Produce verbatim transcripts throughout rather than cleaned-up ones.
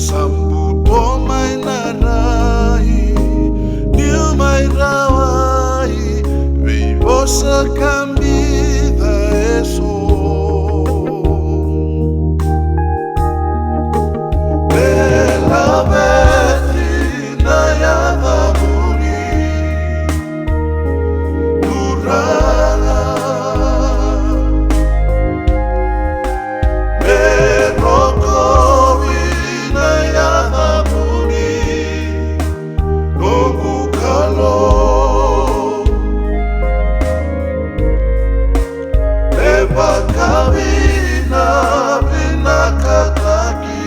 Sa buto mai na rai, niu mai rawai vei vosa ka bica eso. Me laveti na yacamuni, Turaga. Me rokovi na yacamuni, noqu Kalou. Me vakavinavinakataki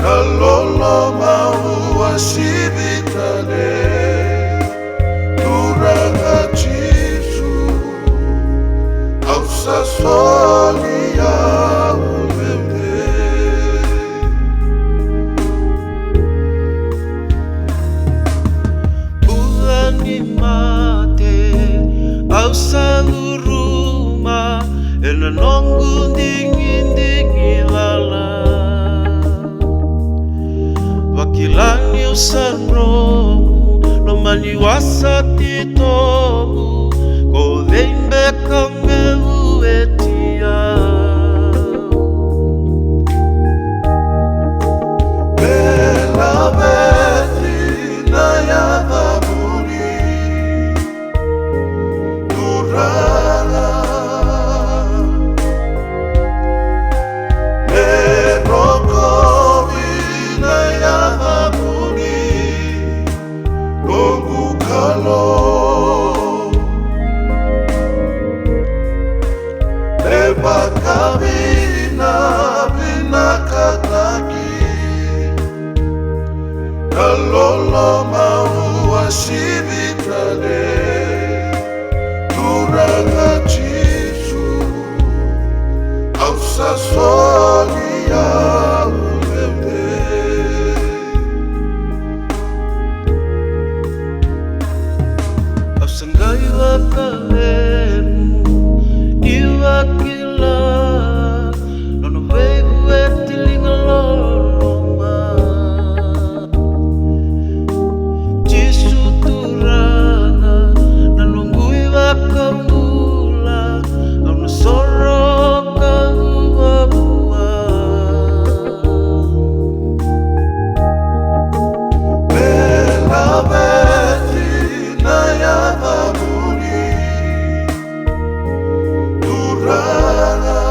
na loloma uasivi tale, Turaga Jisu, au sa soli au meu dei. Bula ni mate, au sa curuma ena noqu digidigi lala. Vakila niu sa dromu, lomani au sa titobu, ko cei beka me vueti au? Me laveti na yacamuni, Turaga. Me rokovi na yacamuni, noqu Kalou. Me vakavinavinakataki na loloma uasivi tale, Turaga Jisu, au sa soli au meu dei. Au sa qai vakalevu ni vakila nona veivueti liga loloma. Jisu Turaga, na noqu iVakabula, au na soroka vua. Me laveti na yacamuni, Turaga.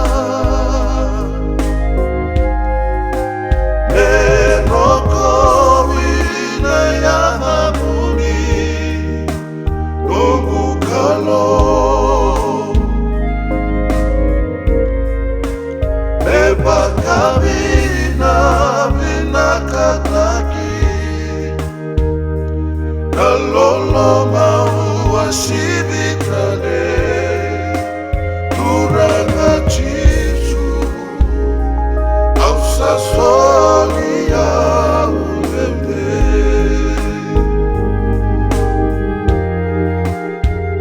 Me rokovi na yacamuni, noqu Kalou. Me vakavinavinakataki na loloma uasivi tale, Turaga Jisu, au sa soli au meu dei.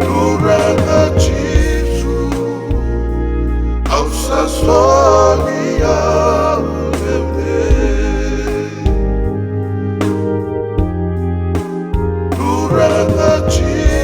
Turaga Jisu, au sa soli au meu dei. Turaga Jisu,